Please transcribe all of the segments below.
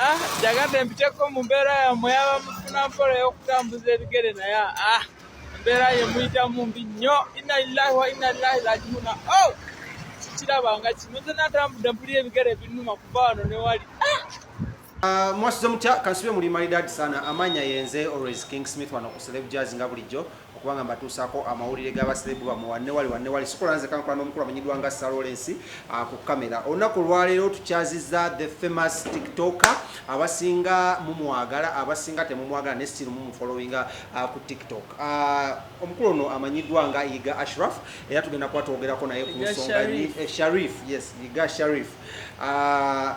Ah, njagadde mpiteko mu mbeera yammwe yabamufuna mpola ey'okutambuza ebigere naye ah, embeera ye muyitamu mbi nnyo. Inna lillahi wa inna lillahi rajiuna. Oh, sikirabanga kino, nze natambudde mpulira ebigere binnuma kuva wano ne wali. Ah, mwasuze mutya? Kansibe muli maridadi sana. Amanya yenze Always King Smith wano ku Celeb Jazz nga bulijjo okubanga mbatuusaako amawulire g'abaselebu bamwe wanne wali wanne wali. Sikola nze kankola n'omukulu amanyiddwa nga Sir Lawrence ku kamera. Olunaku olwaleero tukyazizza the famous TikToker. Abasinga mumwagala, abasinga temumwagala, ne still mumufollowinga ku TikTok. Omukulu ono amanyiddwa nga Yiga Ashraf, era tugenda kuba twogerako naye ku Yiga nsonga Sharif. Sharif, yes, Yiga Sharif.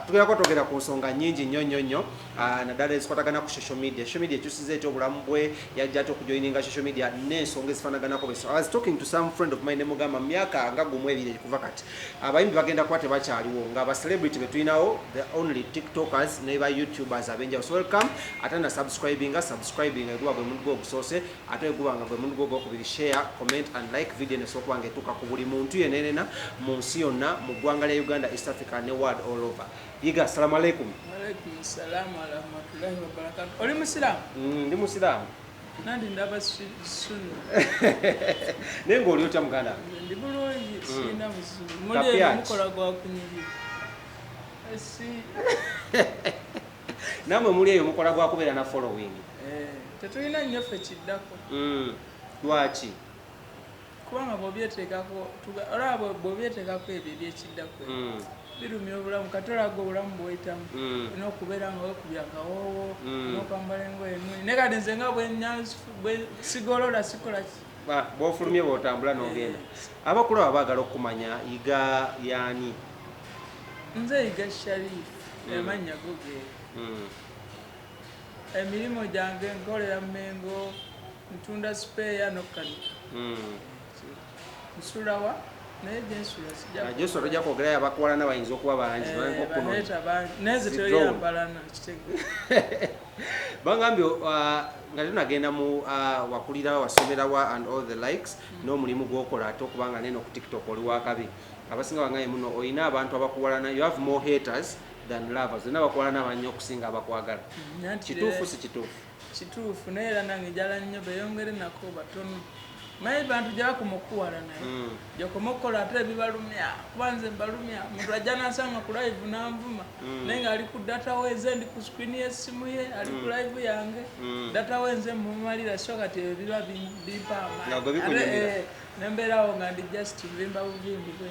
Tugenda kuba twogera ku nsonga nnyingi nnyo nnyo nnyo, naddala ezikwatagana ku social media. Social media ekyusiza etya obulamu bwe, yajja atya okujoininga social media n'ensonga ezifaanaganako bwe. So I was talking to some friend of mine ne mugamba mu myaka nga gumu ebiri kuva kati abayimbi bagenda kuba tebakyaliwo, nga ba celebrity be tulinawo the only TikTokers ne ba YouTubers ab'enjawulo. So welcome, ate na subscribinga, subscribing eguba gwe muntu gwe ogusoose, ate eguba nga gwe muntu gwe ogwokubiri, share, comment and like video eno esobola okuba nga etuuka ku buli muntu yenenena mu nsi yonna, mu ggwanga lya Uganda, East Africa ne world all over. Yiga, assalamu alaikum. Walaikum salaamu warahmatullahi wabarakatu. Oli musiraamu? Ndi musiraamu. Nandi ndaba sunna. Naye ng'oli otya, muganda? Ndi bulungi, sirina buzibu. Muli Kapyaki. eno mukola gwa kunyirira si? Nammwe muli eyo mukola gwa kubeera na following. Eh, tetulina nnyo ffe kiddako. Lwaki? Kubanga bw'obyeteekako olaba bw'obyeteekako ebyo ebyekiddako birumya obulamu. Kati olaga obulamu bweyitamu, olina okubeera nga wekubya akawoowo, n'okwambala engoye ennungi, naye kati nze nga bwe sigolola sikola ki. Bw'ofulumye bw'otambula n'ogenda, abakulaba baagala okumanya Yiga yaani? Nze Yiga Sharif, amannya go ge. Emirimu gyange nkolera Mengo, ntunda spare n'okukanika. Nsulawa naye gyensula sijja. Joshua tojja kwogerayo, abakuwalana bayinza okuba bangi. Eh, Balinga okunonya. Baheeta bangi naye nze Si teri drone. ampalana kitegeeza. Bangambye nga tunagenda mu wakulira, wasomerawa and all the likes n'omulimu gwokola, ate okubanga neno ku TikTok oli wakabi, abasinga bangambye muno olina abantu abakuwalana, you have more haters than lovers, olina abakuwalana bangi okusinga abakwagala. Anti Kituufu si kituufu? Kituufu, naye era nange njala nnyo beyongere nako batono. Maye bantu gyakoma okuwala naye gyokoma okukola ate ebibalumya, kuba nze mbalumya. Omuntu ajja nansanga ku live nanvuma, naye ng'ali ku data we, nze ndi ku screen y'essimu ye, ali ku live yange, data we nze mumumalira. So kati ebyo biba bimpa amaanyi. Nga gwe bikunyumira. Ate, nembeerawo nga ndi just vimba buvimbi bwe.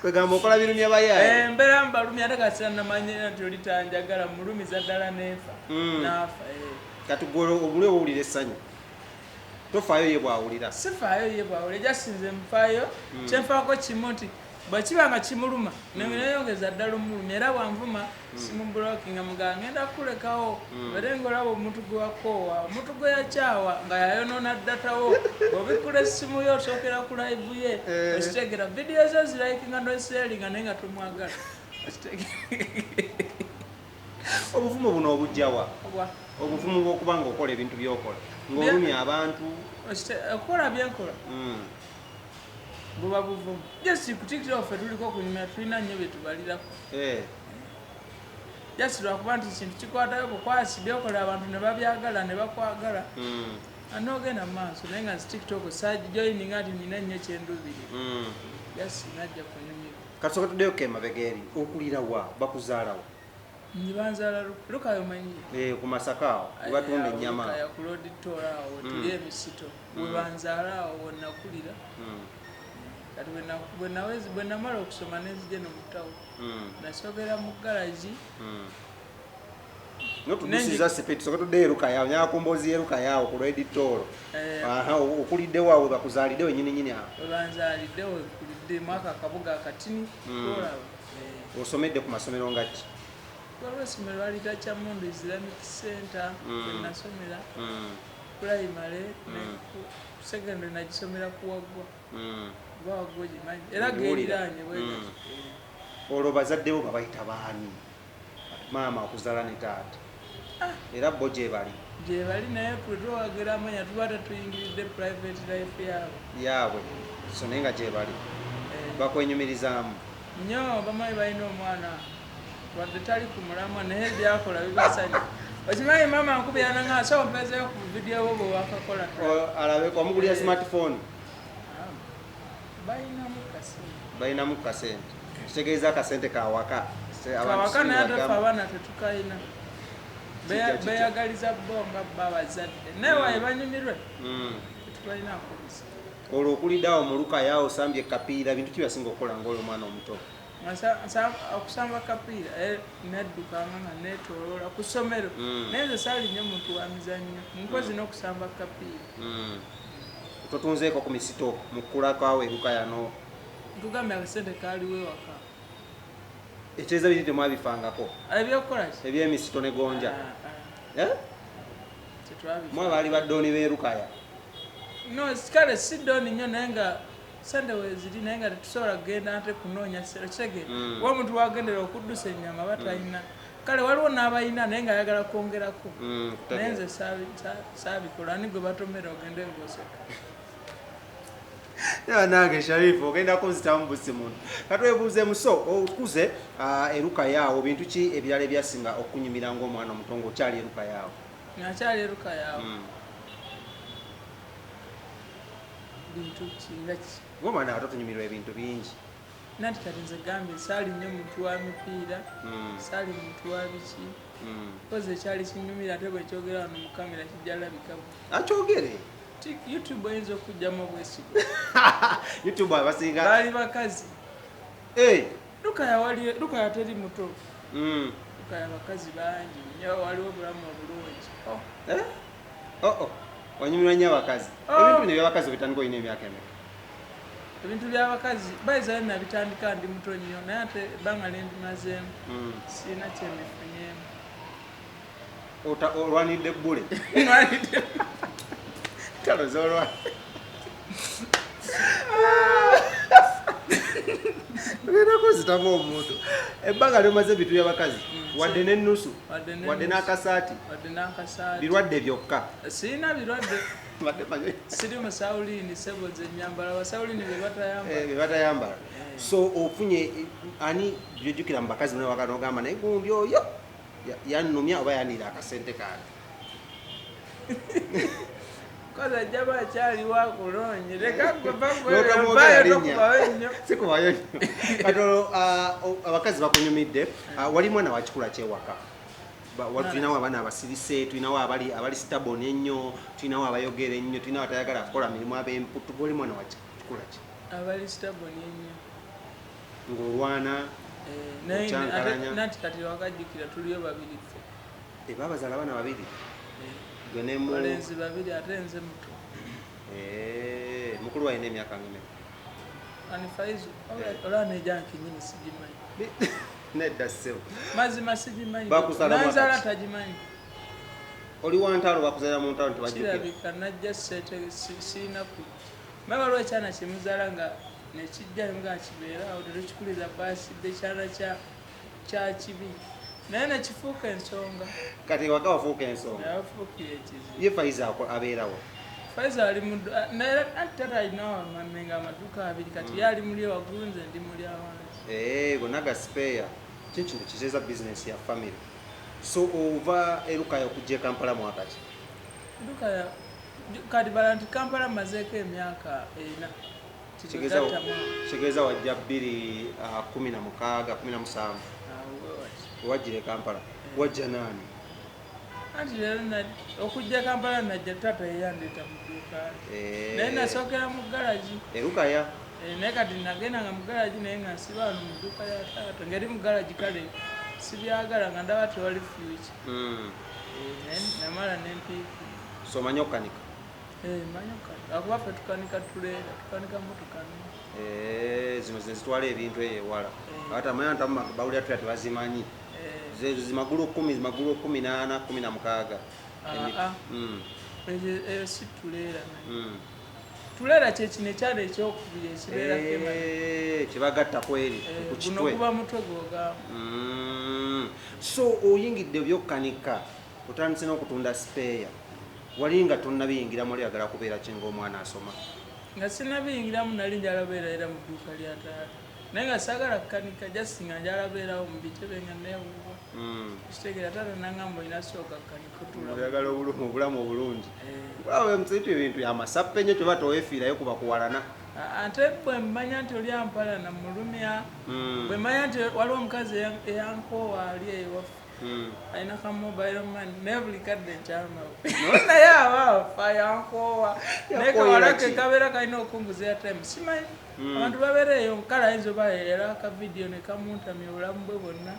Kwegamba okola birumya bayaaye. Eh, mbeera mbalumya, ate kasira namanyira nti oli tanjagala, mulumiza ddala neefa naafa. Kati gwe obuli owulira essanyu, tofaayo ye bwawulira? Sifaayo ye bwawulira, jasinze nfaayo kyenfaako kimu nti bwe kiba nga kimuluma neyongeza ddala omulumi. Era bwanvuma simublockinga, mugaa ngenda kukulekawo bere ngaolaba omuntu gwe wakoowa, omuntu gwe yakyawa nga yayonoona datawo. Bw'obikkula essimu ye osookera ku live ye, okitegeera, vidiyo zo zilikinga nosharinga, naye nga tomwagala. Okitegeera? Obuvumu buno obujjawa? Obwa? Obuvumu bw'okuba nga okola ebintu byokola ng'olumya abantu. Okukola byenkola buba buvumu. Just ku TikTok ffe tuliko okunyumya, tulina nnyo bye tubalirako. Just lwakuba nti kintu kikwatayo bukwasi, byokola abantu ne babyagala ne bakwagala, anogenda mu maaso. Naye nga nzi TikTok sagijoininga nti nina nnyo kyendubiri, just najja kunyumirwa. Kasooka tuddeyo emabega eri, okulira wa, bakuzaalawo? Nze banzaala Lukayo, manyi? Eh, ku Masaka awo webatunda ennyama. Lukaya ku Loditola awo wetuli emisito, webanzaala awo wenakulira. Kati bwe namala okusoma nenzija eno mu tawo, nasookera mu garagi. Notudusiza speed, soka tuddeyo erukaya, nyaka ku mboozi y'erukaya awo ku Lweditoolo. Eh. Aha, okuliddewo awo bakuzaalidde wenyini nyini awo? Webanzaalidde, wekulidde mwaka akabuga akatini kolaba. Osomedde ku masomero nga ki? Waliwo essomero baliyita Kyamundu Islamic Center, wenasomera primary, ne ku secondary nagisomera ku Waggwa, oba Waggwa ogimanyi era? Ngiwulira. Geriraanye bwegati. Olwo bazadde bo babayita baani, maama okuzaala ne taata, era bo gye bali? Gye bali, naye twe twogera amanya tuba tetuyingiridde private life yaabwe. Yaabwe, so naye nga gye bali? Eh. Bakwenyumirizaamu? Nnyo, bamanyi balina omwana. Wadde tali ku mulamwa, naye byakola bibasanya. Okimanyi maama nkubira nanga so mpezeyo ku vidiyo bwo bwe wakakola. Alabe wamugulira smartphone. Balinamu kasente. Balinamu kasente, kitegeeza akasente kawaka. Kawaka, naye ate ffe abaana tetukayina. Beyagaliza bo nga bo abazadde, naye waye banyumirwe, tetubalinaako buzibu. Olwo okulidde awo mu Lukaya, osambye kapiira, bintu ki byasinga okukola ngaoli omwana omuto? Okusamba kapiira, naddukanga nga neetoloola ku ssomero. Naye nze saali nnyo muntu wa mizannyo, mpozi n'okusamba kapiira. Totunzeeko ku misito mu kkulako awo e Lukaya no? Nkugambye, akasente kaaliwo ewaka. Ekyeza biri temwabifangako? Ebyokukola ki? Ebyemisito ne gonja. Ah, ah, Eh? Tetwabifa. Mwe baali baddooni b'e Lukaya? No, kale si dooni nnyo, naye nga sente weeziri, naye nga tetusobola kugenda ate kunoonya sente, kitegeera? Wa omuntu wagendera okuddusa ennyama batalina. Kale waliwo n'abalina, naye nga ayagala kwongerako. Naye nze saabikola. Ani gwe batomera ogende ng'oseka? Nange Sharifu ogenda kunzitamu busi muntu. Katwebuuzeemu, so okuze e Lukaya awo, bintu ki ebirala ebyasinga okunyumira ng'omwana omuto ng'okyali e Lukaya awo? Ngakyali e Lukaya awo? Bintu ki nga ki? Ng'omwana ato tunyumirwa ebintu bingi. Nanti kati nze gambye, saali nnyo muntu wa mipiira. Saali muntu wa biki. Kozi ekyali kinyumira, ate bwekyogera wano mu kamera kijja labika. Akyogere. YouTube oyinza okugjamu obwesigwa. YouTube abasinga. Baali bakazi. Eh, Lukaya wali, Lukaya teri muto. Lukaya bakazi bangi nnyo, waliwo obulamu obulungi. Oh. Eh? Oh, oh. Wanyumirwa nnyo abakazi. Oh. Ebintu bino ebyabakazi obitandika olina emyaka emeka? Ebintu by'abakazi bayizayo nabitandika ndi muto nnyo, naye ate ebbanga lembimazeemu sirina kyembifunyeemu. Olwanidde bbule talo zolwa. Ogenda kunzitamu omuntu ebbanga lyomaze ebintu byabakazi, wadde n'ennusu, Wadde n'ennusu. wadde n'akasaati. Wadde n'akasaati. Birwadde byokka. Sirina birwadde. Badde manyi- Siri musawulini, sebo, nze nyambala basawulini be batayambala. Eh, bye batayambala. So ofunye ani byojjukira mu bakazi bonna waka nogamba, naye gundi oyo yannumya oba yanira akasente kange? Kozi ajja ba akyaliwo akulonye, leka gwe. N'otamwogera linnya. Tokubayo nnyo. Sikubayo nnyo. Kati olwo abakazi bakunyumidde. Wali mwana wa kikula kyewaka? Tulinawo abaana abasirise, tulinawo abali stubborn ennyo, tulinawo abayogera ennyo, tulinawo atayagala kukola mirimu, ab'emputu. Oli mwana wa kikula ki? Abali stubborn ennyo. Ng'olwana. Eh, naye Okyankalanya. Nanti kati wakajjukira tuliyo babiri ffe. Babazaala abaana babiri? Eh, Gwe nemu balenzi babiri, ate nze muto. Eh, mukulu walina emyaka ng'emeka? Ani, Faizo? Olaba nejanki nyini sigimanyi. Nedda ssebo. Mazima sigimanyi. Bakuzaala mwaka Nanzaala ki? tagimanyi. Oli wa ntalo, bakuzaala mu ntalo, tebajjukira. Kirabika najja sente sirina kujja. Maye waliwo ekyana kyemuzaala nga nekijja nga kibeera awo, tetukikuliza basidde, kyana kya kibi, naye nekifuuka ensonga. Kati waka wafuuka ensonga. Nabafuukira ekizibu. Ye Faiza abeerawo? Faiza ali mu naye anti tata alinawo amamenga amaduuka abiri, kati ye ali muli waggulu, nze ndi muli awansi. Eh, gonna ga spare kintu kiteeza bizinesi ya family. So ova e Lukaya okujja e Kampala mwaka ki? Lukaya kati bala nti Kampala mazeeko emyaka 4. Kitegeeza wajja 2016, 17? Wewajjira e Kampala wajja naani? Anti leero okujja Kampala najja tata yeyandeeta mu dduuka, naye nasookera mu galagi. E Lukaya? Eh, naye kati nagendanga mu galagi, naye nga nsiba wano mu dduuka ya taata, ngeri mu galagi kale sibyagala, nga ndaba tewali future. Naye namala nempiika. So omanyi okukanika? Manyi okukanika, akuba ffe tukanika tuleera, tukanika motoka nno. Eh, zino zezitwala ebintu eyo ewala. Ate amanyi nti abamu bawulira tula tebazimanyi. Zezo zimagulu 10, zimagulu 14, 16. Ah, ah. Eyo si tuleera naye. Tuleera kyekino ekyana ekyokubiri ekibeerako emabega. Eh, kyebagattako eri ku Guno kitwe. guba mutwe gwogamba. So oyingidde ebyokukanika, otandise n'okutunda sipeeya. Wali nga tonnabiyingiramu, oli oyagala kubeera ki ng'omwana asoma? Nga sinabiyingiramu, nali njala beera era mu dduuka lya taata. Naye nga saagala kukanika, just nga njala beerawo mu bitebe nga neewuuba. Kitegeera taata nangamba olina sooka kukanika otuula. Oyagala obulamu obulungi. Olaba emusitu ebintu byamasappe nnyo, kyoba toweefiirayo kuba kuwalana. Ate bwe mmanya nti oli ampalana mulumya, bwe mmanya nti waliwo omukazi eyankoowa ali ewaffe, alina ka mobile money, naye buli kadde nkyamawo naye aba afa yankoowa, naye kawala ke kabeera kalina okunguza airtime, simanyi abantu babeera eyo kale ayinza oba era ka vidiyo ne kamuntamya obulamu bwe bwonna.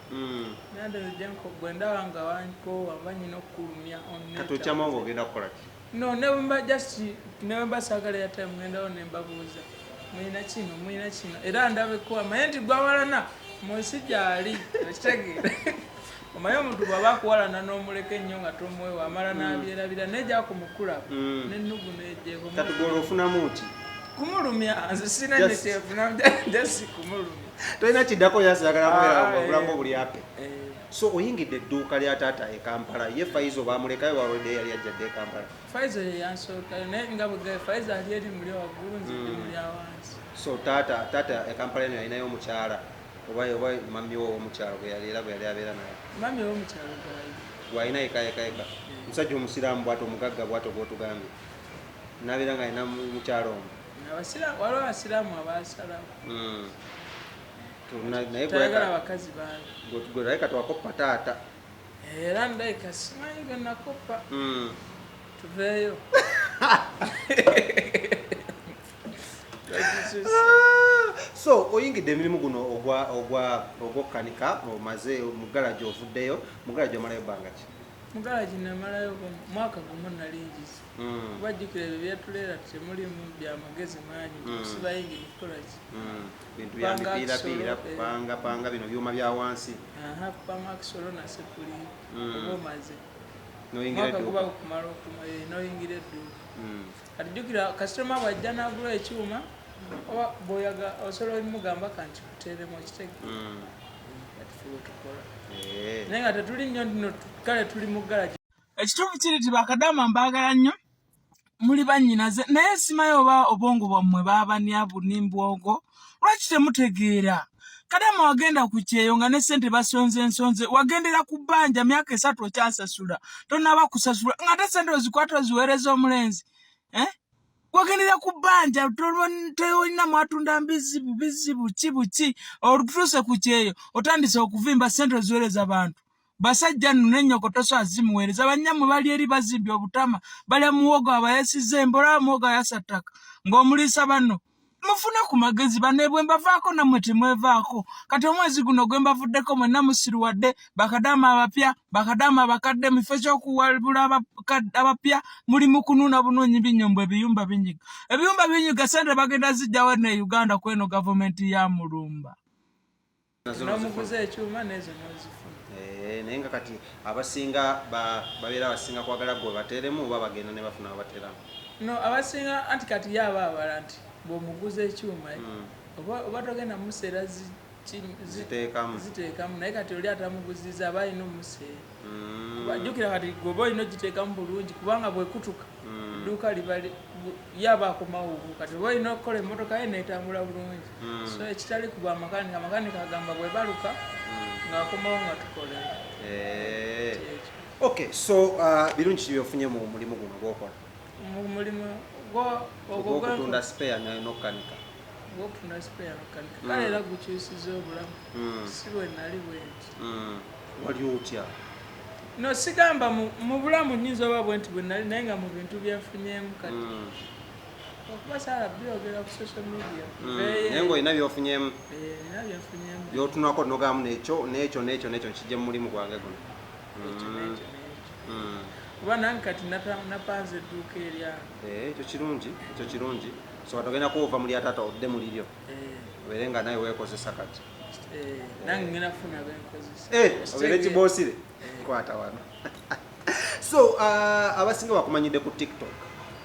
Nande nze bwe ndaba nga wankoowa mba nyina okukulumya. Kati okyamawo ng'ogenda kukola ki? No, ne bwe just ne bwe mba saagala airtime, ngendawo ne mbabuuza mulina kino, mulina kino, era ndabeko amanye nti gwawalana mu nsi gyali, okitegeera? Omanyi omuntu bw'aba akuwalana n'omuleka ennyo nga tomuwewa, amala n'abyerabira, naye gyakumukulaba n'ennugu n'ejjeeko. Kati gwe ofunamu ki? Kumulumya, nze sirina nekyenfunamu, just kumulumya. Tolina kiddako, yasagala kubeera obulamu obuli ape. So oyingidde edduuka lya taata e Kampala, ye Faizo bamulekayo balwedde yali ajjadde e Kampala? Faizo ye yansookayo, naye nga bwegaye Faizo ali eri muli waggulu, nze ndi muli awansi. So taata e Kampala eno yalinayo omukyala oba mami wo omukyalo gwe yali era gwe yali abeera naye? Mami ow'omukyalo gwayi. Gwalina eka eka eka, omusajja omusiraamu bw'ati, omugagga bw'atyo gw'otugambye, nabeera nga alina mukyalo omwo? Waliwo abasiraamu abasalawo. Naye tayagala bakazi bangi. Gwe naye kati wakoppa taata. Era ndayika simanyi gwe nakoppa. Tuveeyo. So oyingidde emirimu guno ogw'okkanika, omaze mu garagi, ovuddeyo mu garagi, omalayo bbanga ki? Mu garagi namalayo mwaka gumu, nali ngize. Kuba jjukira ebyo byetuleera temulimu byamagezi mangi, kusiba yingini, kukola ki. Bintu bya mipiirapiira, kupanga panga bino byuma bya wansi. Aha, kupanga akisolo na sepuli, oba omaze. N'oyingira Mwaka guba edduuka. gukumala n'oyingira edduuka. Kati jjukira kasitoma bw'ajja n'agula ekyuma, oba bw'oyaga osobola omugamba kankikuteeremu, okitege. Kati ffe bwe tukola. Naye nga tetuli nnyo nno, kale tuli mu garagi. Ekituufu kiri ti bakadaama mbaagala nnyo, muli bannyinaze, naye simanyi oba obwongo bwammwe baabania bunimbwogo, lwaki temutegeera? Kadaama wagenda ku kyeyo nga ne ssente basonze ensonze, wagendera ku bbanja myaka 3 okyasasula, tonaba kusasula, ng'ate ssente ozikwata oziweereza omulenzi, eh? Wagendera ku bbanja, tolina mwatunda mbizi bubizi buki buki, olutuuse ku kyeyo otandise okuvimba, ssente oziweereza bantu basajja nno n'ennyoko tosobola zimuweereza. Bannyammwe bali eri bazimbye obutama, balya muwogo abayasizza embola, muwogo ayasa ttaka ng'omuliisa banno. Mufune ku magezi banne, bwe mbavaako nammwe temwevaako. Kati omwezi guno gwe mbavuddeko mwenna musiruwadde, bakadaama abapya, bakadaama abakadde, mu kifo ky'okuwabula abapya muli mu kunuuna bunuunyi binnyombo, ebiyumba binyiga, ebiyumba binyiga, ssente bagenda zijjawo eno e Uganda kweno gavumenti ya Mulumba. N'omuguza ekyuma n'ezo n'ozifuna. Naye nga kati abasinga babeera abasinga kwagala gwe bateeremu oba bagenda ne bafuna abateeramu? No, abasinga anti kati ye aba abala nti bw'omuguza ekyuma, oba togenda museera ziteekamu. Ziteekamu, naye kati oli atamuguziza aba alina omuseera. Kuba jjukira kati gweoba olina ogiteekamu bulungi, kubanga bwekutuka edduuka liba ye aba akomawo obu, kati oba olina okukola emmotoka ye neetambula bulungi. So ekitali ku bwamakanika, amakanika agamba bwe baluka ng'akomawo nga tukola. Kyekyo. Okay, so birungi ki byofunye mu mulimu guno gwokola? Mu mulimu ogwo ogwokutunda spare n'okkanika. Gwokutunda spare n'okkanika, kale era gukyusiza obulamu. Si bwe nali bwe nti. Wali otya? No, sigamba mu bulamu nnyinza oba bwe nti bwe nali, naye nga mu bintu byenfunyeemu kati okuba saala byogera ku social media. Naye ng'olina byofunyeemu? Eh, nina byenfunyeemu. Byotunako nogamu nekyo nekyo nekyo nekyo nkijje mu mulimu gwange guno. Ekyo nekyo nekyo. Kuba nange kati napanze edduuka eryange. Eh, ekyo kirungi, ekyo kirungi. So kati ogenda kuva mu lya taata odde mu liryo, obeere nga nawe weekozesa kati. Eh, nange ngenda kufuna benkozesa. Eh, obeere kiboosire kwata wano. So abasinga bakumanyidde ku TikTok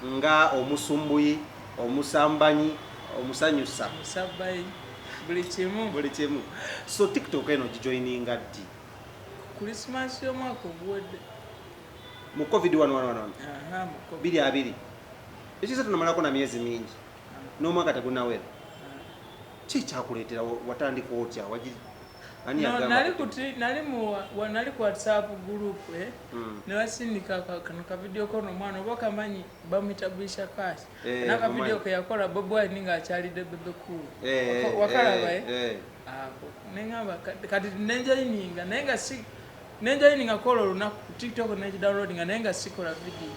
nga omusumbuyi, omusambanyi, omusanyusa. Omusabbayi, buli kimu. Buli kimu. So TikTok eno gijoininga ddi? Krisimansi y'omwaka oguwedde. Mu COVID wano wano wano? Aha, mu COVID. 2020, ekisa tunamalako na myezi mingi n'omwaka tegunawera. Ki ekyakuleetera watandika otya? Ani No, yagamba nali ku nali mu nali ku WhatsApp group ne basindika kano ka video kono omwana oba okamanyi bamuyita Bwisha Cash. N'aka mumanyi. video ke yakola Bobi Wine ng'akyalidde Bebe Cool. Wakalaba, eh? Eh. Ako neŋŋamba kati nenjoininga, naye nga si nenjoininga kola olunaku ku TikTok, nengidownloadinga naye nga sikola video.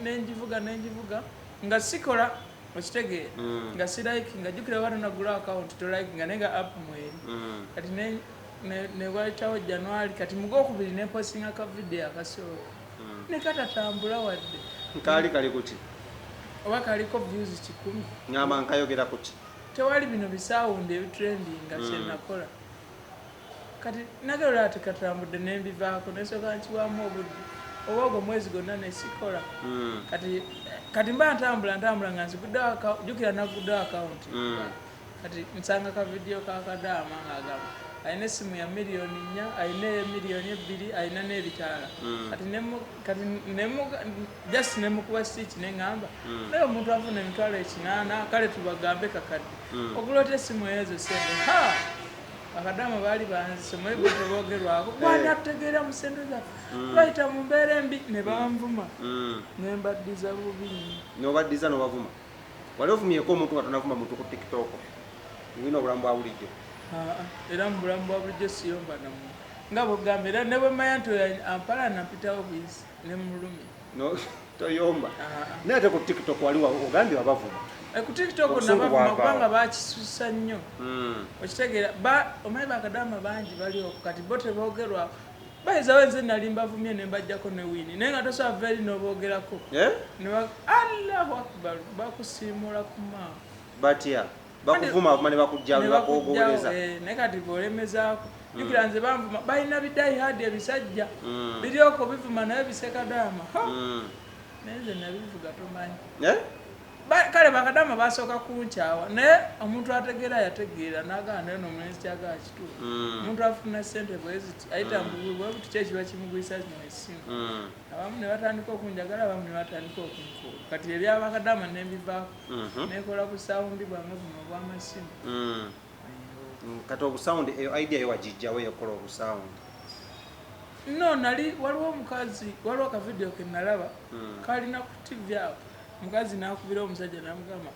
Nengivuga nengivuga nga sikola, okitegeera? Nga silikinga, jjukira oba tonagula account tolikinga, naye nga app mweri. Kati ne wayitawo January, kati mugwokubiri nempostinga ka video akasooka ne katatambula wadde. Kaali kali kuki? Oba kaliko views 100. Ngamba nkayogera kuki? Tewali, bino bisound ebitrendinga kyenakola. Kati nagalola ati katambudde, nembivaako, nesooka nkiwamu obudde oba ogwo mwezi gwonna nesikola. Kati mba ntambula ntambula nga nziguddewo, jjukira naguddewo akawunti. Kati nsanga ka video ka Kadaama ng'agamba alina essimu ya miliyoni 4, alina eya miliyoni 2, alina n'ebitaala. Kati just nemukuba stitch, neŋŋamba naye omuntu afuna emitwalo 80, kale tubagambe kakadde, ogula otya essimu ezo sente? Ha, Bakadaama baali banzise mwe teboogerwako, gwani atutegeera mu sente zaffe, twayita mu mbeera embi, ne banvuma. Ne mbaddiza bubi nnyo. Nobaddiza, nobavuma. Wali ovumyeko omuntu nga tonavuma muntu ku TikTok, wina obulamu bwa bulijjo? Aa, era mu bulamu bwa bulijjo siyomba namu nga bwegamba, era ne bwe mmanya nti oyo ampalana mpitawo buyisi ne mulumya. No, toyomba? Aa. Naye ate ku TikTok wali ogambye wabavuma. Ku TikTok Obusungu nabavuma bwavaawo. kubanga bakisusa nnyo, okitegeera? Omanyi Bakadaama bangi bali okwo, kati bo teboogerwako, bayizawo nze nali mbavumye ne mbajjako ne wini, naye nga tosobola va eri n'oboogerako. Eh? Allahu akbar, bakusiimula ku maaso. Batya? Bakuvuma ne bakujjawo ne bakwogereza. Naye kati bw'olemezaako, jjukira nze banvuma, balina bidayihadi ebisajja biri okwo bivuma naye bisekadaama. Ha! Naye nze nabivuga, tomanyi. Eh? Kale Bakadaama basooka kunkyawa, naye omuntu ategeera yategeera n'agamba naye nomulenzi kyagala kituufu. Omuntu afuna sente bwe ziti ayita mububi bwe buti, kyekiba kimugwisa zino essimu. Abamu ne batandika okunjagala, abamu ne batandika okunkuula. Kati ebyabakadaama nembivaako, nekola ku sound bwange buno obw'amasimu. Kati obusound, eyo idea yo wagijjawo eyokola obusound? No, nali waliwo omukazi, waliwo akavidiyo ke nalaba kalina ku TV awo, omukazi nakubira omusajja namugamba,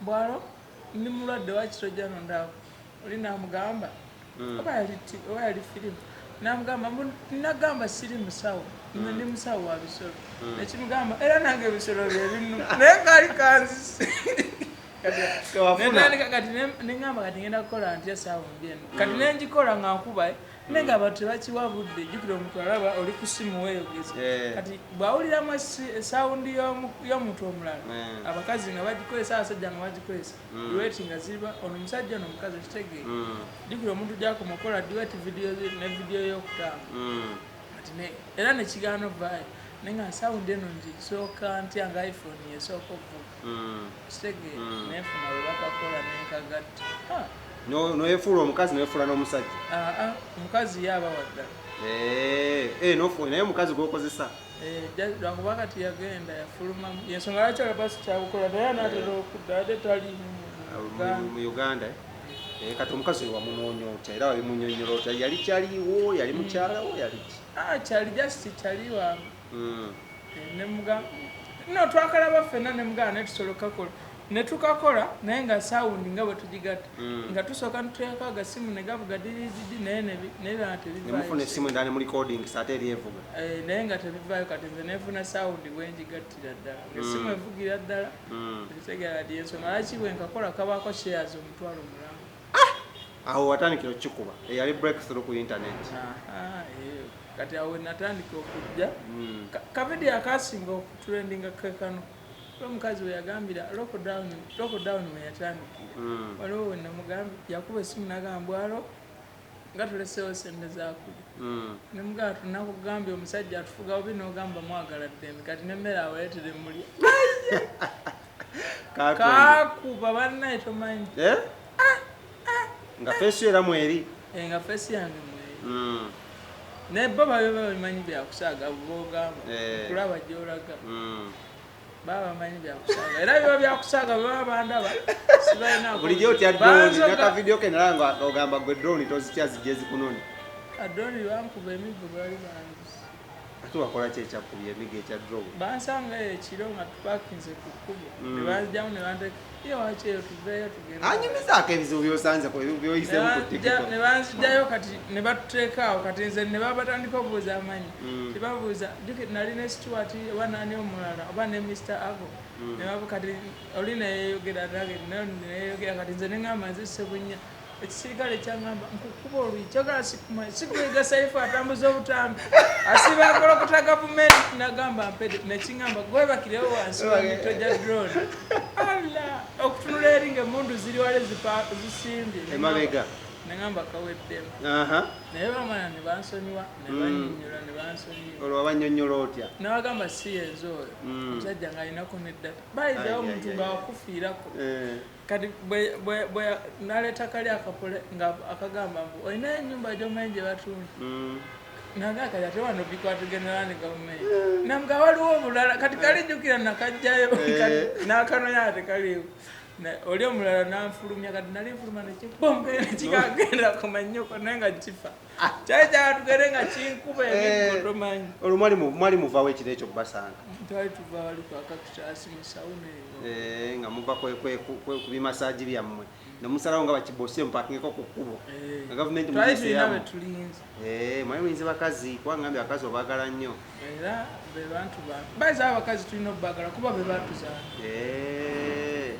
"Bwalo ndi mulwadde, wakiro nondaako." Oli namugamba, oba yali firimu, namugamba mbu nagamba siri musawo, nze ndi musawo wa bisolo. Nekimugamba era nange ebisolo byebinuma, naye kaali kanzise. Tewafuna. Netandika kati neŋŋamba kati ngenda kukola ntya sound eno? Kati nengikola nga nkuba, naye nga abantu tebakiwa budde. Jjukira omuntu alaba oli ku simu weeyogeza. Kati bw'awuliramu sound y'omuntu omulala, abakazi nga bagikozesa, abasajja nga bagikozesa, duet nga ziba ono omusajja ono omukazi, okitegeera? Jjukira omuntu gyakoma okukola duet video ne video y'okutanga. Kati era nekigaana ovaayo, naye nga sound eno ngisooka ntya nga iPhone yesooka okuvuga? Kitegeera? Nenfuna bwe bakakola nenkagatta. Ha! Noyefuula omukazi, noyefuula n'omusajja? Aa, omukazi ye aba waddala. Eh, naye omukazi gwokozesa? Eh, lwakuba kati yagenda yafulumamu, yensonga lwaki alaba sikyabukola, naye anaatera okudda ate tali mu Uganda. Mu Uganda, eh? Eh, kati omukazi oyo wamunoonya otya era wabimunyonyola otya? Yali kyaliwo, yali mukyalawo, yali ki? Ah, kyali just kyali wange. Eh, no twakalaba ffenna nemugamba naye tusobola okukakola, ne tukakola, naye nga sound nga bwe tugigatta, nga tusooka nituteekako agasimu ne gavuga dirididi, naye naye nga Nemufuna tebivaayo. essimu endala ne murecording ate eri evuga? Eh, naye nga tebivaayo. Kati nze nenfuna sound bwengigattira ddala ngaessimu evugira ddala. Ekitegeera? Kati ensonga lwaki bwe nkakola kabaako shares 500,000. Awo watandikira okukikuba, eyali breakthrough ku internet? Aha, eh, kati awo natandika okujja. Kavidiyo akasinga okutrendinga kekano omukazi we yagambira lockdown we yatandikira. Waliwo we namugambye, yakuba esimu nagamba, "Bwalo nga tuleseewo sente zakulya." Nemugamba, "Tunakugambye omusajja atufuga bubi, nogamba mwagala ddembe, kati nemmere awaleetere mulya." Katrend. Kakuba bannaye, tomanyi. Eh? Nga face era mweri? Eh, nga face yange mweri. Naye bo babe babimanyi byakusaaga bogamba. Kulaba gyolaga. Baba bamanyi byakusaaga, era biba byakusaaga bwe baba bandaba sibalina. Bulijjo otya drone? Nakavidiyo ke nalaba nga ogamba gwe drone tozitya, zijje zikunone. Drone bankuba emiggo, baali banzi. Ate wakola ki ekyakubya emigo ekya drone? Bansanga eyo ekiro nga tupakinze ku kkubo, ne banzigyamu ne banteeka ye waki eyo, tuveeyo tugende. Anyumizaako ebizibu byosanze byoyisemu ku TikTok. Ne banzigyayo kati ne batuteeka awo. Kati nze ne babatandika obuuza amanyi, tebabuuza jjuki nali ne Stuart oba nani omulala oba ne Mr Ago. Ne babu kati oli neyeyogera nange neyeyogera. Kati nze neŋŋamba nze Ssebunya, ekisirikale kyaŋŋamba nkukuba oluyi, kyogala sikumanyi, sikwega Saifu atambuza obutambi asiba akolokota gavumenti. Nagamba mpede nekiŋŋamba gwebakirewo wansi w'emito gya drone. Ala okutunula eri nga emundu ziri wali zisimbye emabega. Neŋŋamba kaweddemu. Naye bamala ne bansonyiwa ne bannyonnyola ne bansonyiwa. Olwo wabanyonnyola otya? Nabagamba si yenze oyo. Omusajja ng'alinako neddata bayizawo omuntu Ai, ai, nga ai. wakufiirako. Kati bwe naleeta kali akapole nga akagamba mbu olinayo ennyumba gy'omanyi gye batunda. Naga kati ate wano bikwatagenera ne gavumenti, namuga waliwo obulala. Kati kalijjukira nakajjayo. Kati n'akanonya ate kaliwo. Oli omulala nanfulumya. Kati nali nfuluma nekibombe nekikagenda kumanyoko, naye nga kifa kyali kyatugere nga kinkuba emiggo tomanyi. Olwo mwali muvaawo ekiro ekyo kubasanga? Twali tuva wali kwa Cactus mu sauna eyo. Eh, nga muva ku bimasaagi byammwe nemusalawo nga bakibose mupakingeko ku kkubo nga gavumenti Twali tulina mugiseyamu. be tulinze. Eh, mwali mulinze bakazi, kuba ngambye abakazi obaagala nnyo. Era be bantu ba bayiza abakazi tulina obbagala kuba be batuzaala. Eh,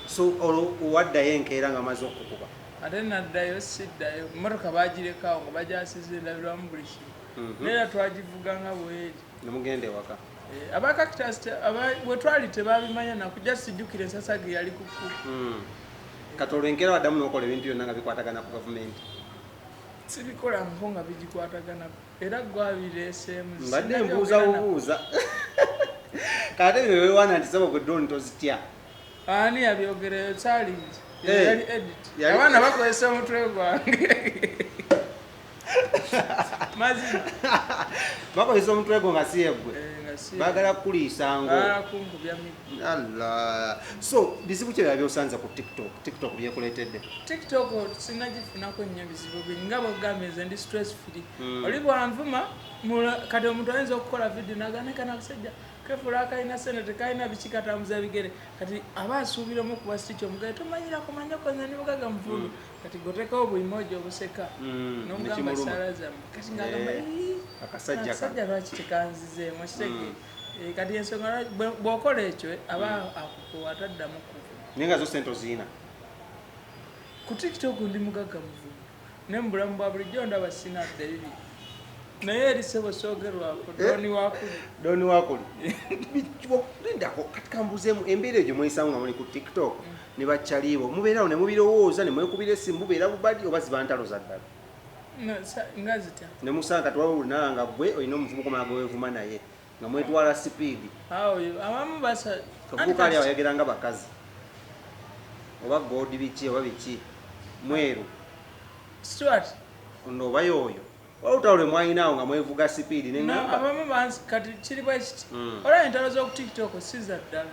so olwo waddayo enkeera nga maze okukuba? Ate naddayo siddayo, emotoka bagirekawo nga bagyasiza endabirwamu buli kimu. Naye era twagivuga nga bweri. Nemugenda ewaka? Eh, aba Cactus bwe twali tebabimanya nakujja sijjukira ensasage yali ku kkubo. Kati olwo enkeera waddamu n'okola ebintu byonna nga bikwatagana ku gavumenti? Sibikolangako nga bigikwataganako, era gwabireeseemu. Mbadde mbuuza bubuuza. Kate bino wewaana nti sebo gwe drone tozitya. Ani yabyogereyo? Kyalingi. Eh, Yali edit. Abaana bakozesa omutwe gwange, mazima. Bakozesa omutwe gwo nga si yeggwe. Eh, nga si. Baagala kukuliisa ngo. Baagala kunkubya miggo. Allah. So bizibu ki ebirala byosanze ku TikTok, TikTok byekuleetedde? TikTok sinagifunako nnyo bizibu bingi, nga bwegambye nze ndi stress free. Oli bwanvuma kati omuntu ayinza okukola video nagane kana kasajja kefuula akalina sente tekalina biki katambuza bigere. Kati aba asuubiramu okuba siki omugaye tomanyira kumanyako nze ndi mugaga muvundu. Kati gotekawo buli obuseka nomugamba Nekimuluma. saala zammwe. Kati ngagamba Eh, "Ii, akasajja kano." akasajja lwaki tekanzizeemu okitegeera? Eh, kati ensonga bw'okola ekyo aba akukuwa ataddamu kuva. Naye nga zo sente oziina? Ku TikTok ndi mugagga muvundu, naye mu bulamu bwa bulijjo ndaba sinadda ebibiri, naye eri sebo soogerwako doni wakuli. Doni wakuli. Lindako, kati kambuzeemu, embeera egyo mweyisamu nga muli ku TikTok ne bakyaliibo, mubeerawo ne mubirowooza ne mwekubira essimu, mubeera bubadi oba ziba ntalo za ddala? Nga zitya? Ne musanga kati waba olinala nga gwe olina omuvubuka omulala gwe weevuma naye nga mwetwala sipiidi. Awo abamu basa. Kavubuka ali abayogera nga bakazi oba goodi biki oba biki mweru. Stuart. Ono oba yooyo olutalo lwe mwalina awo nga mwevuga sipiidi No, neŋamba. abamu bansi kati kiri bwe kiti. Olaba entalo z'oku TikTok si za ddala.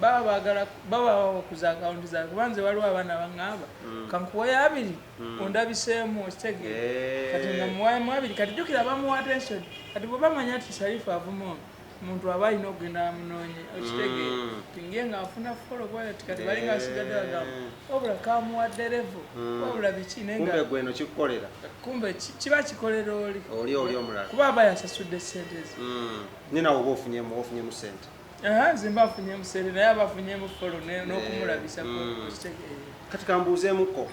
Baba baagala baba babakuza akawunti zaabwe, kuba nze waliwo abaana baŋŋamba kankuweyo 2 ondabiseemu okitegeera. Eh. Kati nga muwayemu 2, kati jjukira bamuwa attention. Kati bwe bamanya nti Sharifu avuma ono, omuntu aba alina okugenda amunoonye okitegeera. Tinge nga afuna follow bwati, kati bali nga asigadde bagamba wabula kamuwadde level, wabula biki, naye nga Kumbe gweno kikukolera. Kumbe kiba kikolera oli. Oli omulala. Kuba aba yasasudde sente ze. Naye nawe oba ofunyemu sente? Aha, nze mba afunyemu sente, naye aba afunyemu follow n'okumulabisako okitegeera. Kati kambuuzeemukko,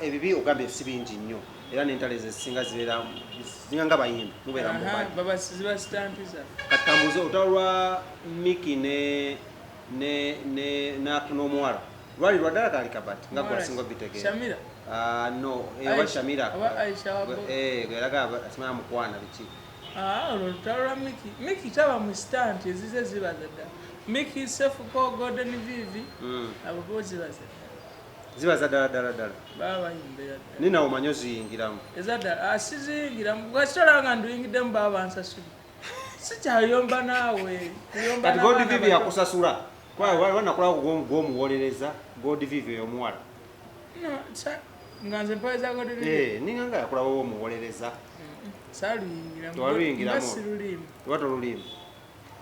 ebibi ogambye si bingi nnyo, era n'entalo ezo ezisinga zibeera zisinga nga bayimbi mubeera mu Aha, bubadi. baba ziba sitampi zaffe. Kati kambuuze, olutalo lwa Miki ne ne ne n'omuwala lwali lwa ddala kaali kabati nga gwe asinga obitegeera? Shamira. Ah, no, oba Shamira. Oba Aisha wa Bobi. Eh, gwe yalaga asimanya mukwana biki. Ah, olwo lutalo lwa Miki. Miki taba mu stunt, ezize ziba za ddala. Miki, Sefuko, Golden Vivi, abo bo ziba za ddala. Ziba za ddala ddala ddala? Baba bayimbira ddala. Naye nawe omanyi oziyingiramu? Eza ddala. Ah, siziyingiramu. Bwekitolaba nga nduyingiddemu baba bansasudde. Sikyayomba naawe. Kuyomba Kati God n'abaana Vivi bato. yakusasula? Wanakulako gwomuwolereza God Vivi oyo omuwala? No, nga nze mpoweza God Vivi? Eh, ninga nga yakulaba omuwolereza. Saluyingiramu. Tewaluyingiramu. Nga sirulimu. Oba tolulimu.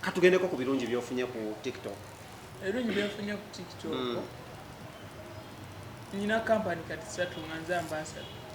Katugendeko ku birungi byofunye ku TikTok. Ebirungi byenfunye ku TikTok, nyina kampani kati satu nga nze ambassador.